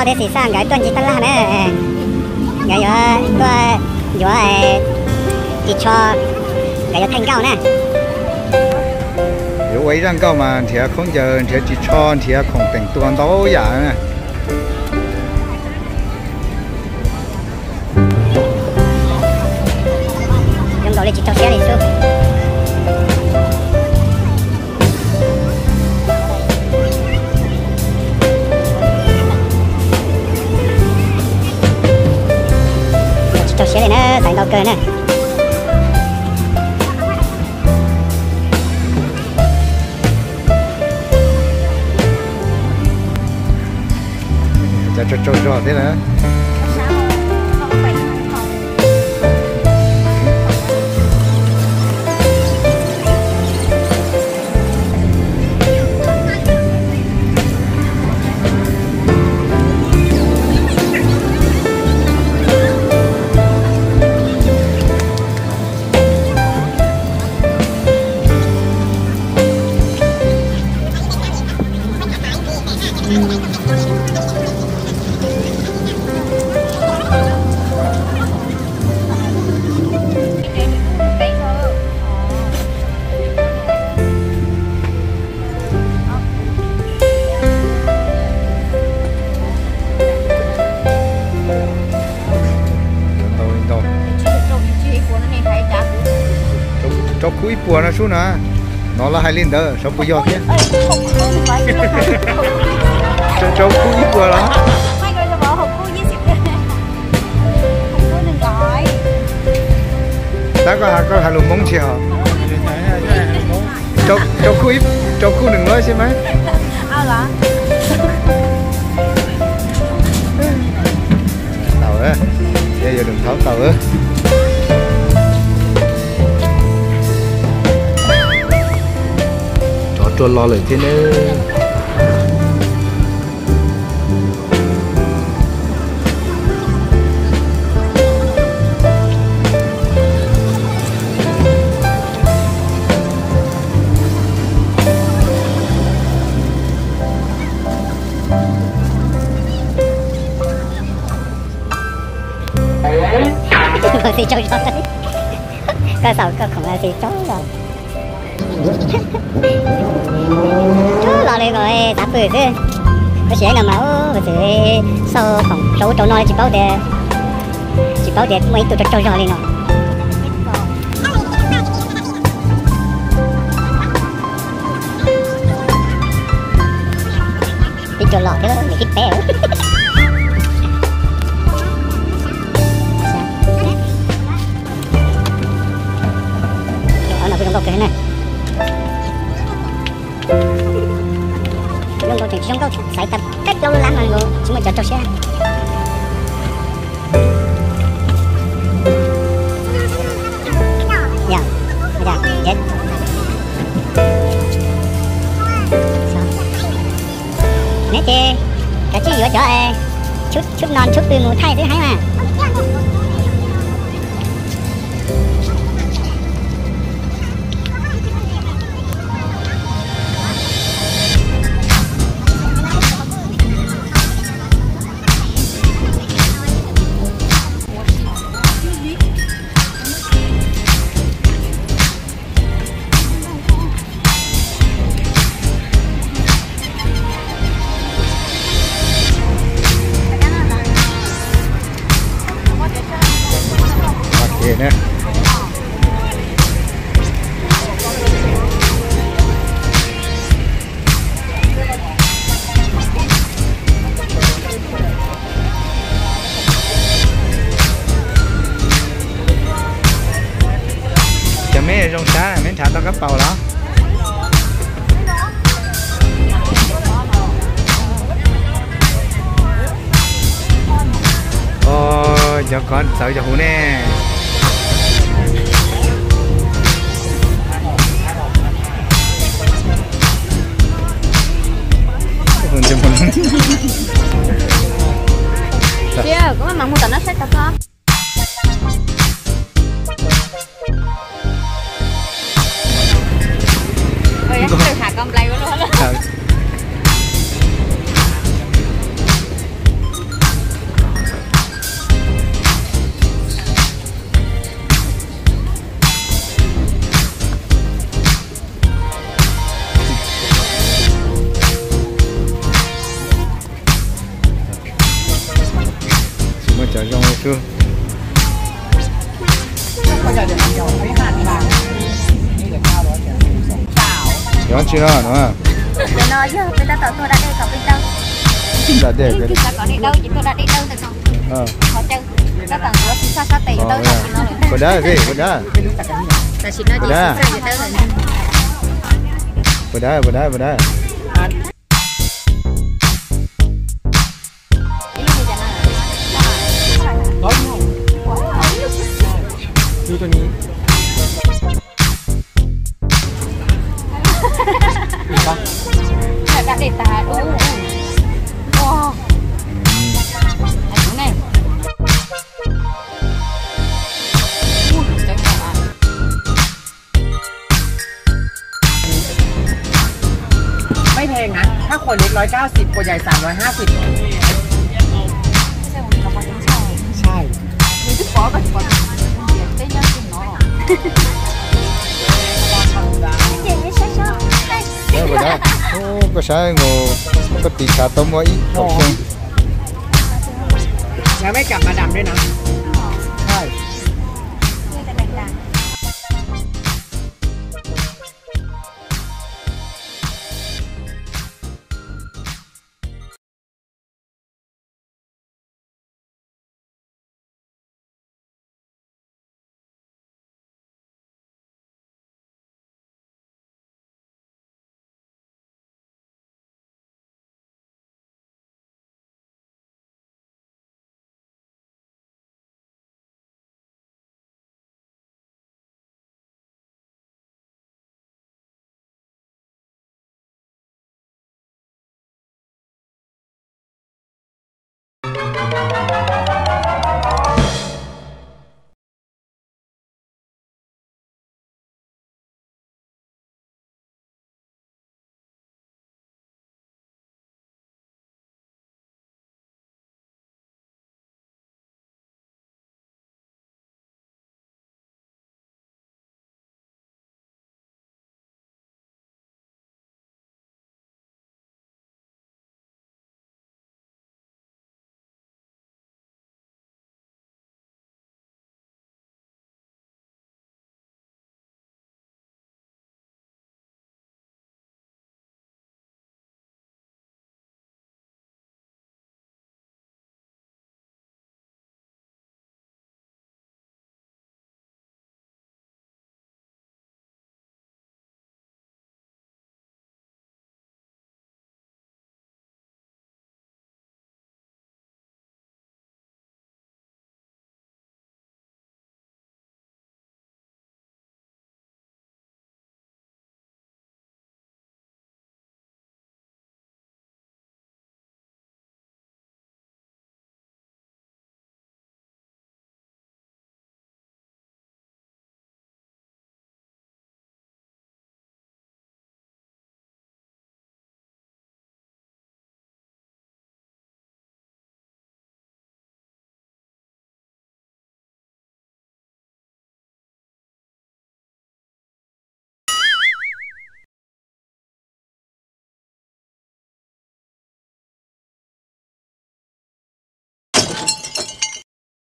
Tej xim xaj nkawd tuaj ncig taj laj na, nkawd yuav tuaj yuav ris tsho, nkawd yuav thaij nkauj na. Yuav ua ib zaj nkauj mas nrhiav khaub ncaws, nrhiav ris tsho, nrhiav khoom teem tua ntau yam na. Zoo nkaus li tsis raug siab li xwb. Tsis raug siab li na, xaiv ntau kawg na. Cov tsaug tsaug zog thiab na. Rau khub ib puas no sub na. No los hais li ntawd, xyov puas yog thiab. Rau khub ib puas los? Tab koj hais, koj hais lus Hmoob tsis hos. Rau khub, rau khub nws loj xwb mas. Tau, yog yus lus thaub tau. Tsov rog los lawm thiab nawb. Xi tsaug zog, koj xav koj khoom xi tsaug zog. Tsuag los li kom xav pw xwb. Tab sis no mas ua txwm sau khoom rau ub rau no tsis paub tias, tsis paub tias muaj ib tug tsaug tsaug zog li no. Tib co los thiab, tib peb. Ob no kuj zoo nkauj kawg na. Zoo nkauj tseem tsis zoo nkauj, xaiv tau peb plaub lab mas tsis muaj cov raug siab. Yog, yog, neb ces kav tsij yuav cov tshub no tshub pw mus thaij xwb heev mas. Cov me zoo sab, meb nrhav tau kab paus los? Cov kov txawv cov huv ne. Siab, kuv mam mus tom no saib tau koj. Tus, nyob tsis no no. Ntawm no yog peb tab tom tuaj da dej kom peb dawb. Da dej, xav kom nej dawb ces tuaj da dej dawb ntawm no. Qhov chaw tab tom ntxuav xwb, sab sab tes yuav dawb tam sim no lawm. Puas dab, puas dab? Tam sim no ces xav yuav dawb lawm. Puas dab, puas dab, puas dab? Tus tus ni. Da dej tag dub. Ua, tus ne.ไม่แพงนะ ถ้าขวดเล็กร้อยเก้าสิบ ขวดใหญ่สามร้อยห้าสิบ ใช่ Puas dab? Koj saib nkaus, koj tiv tshav tau muaj ib kaum xyoo. ยังไม่กลับมาดำด้วยนะ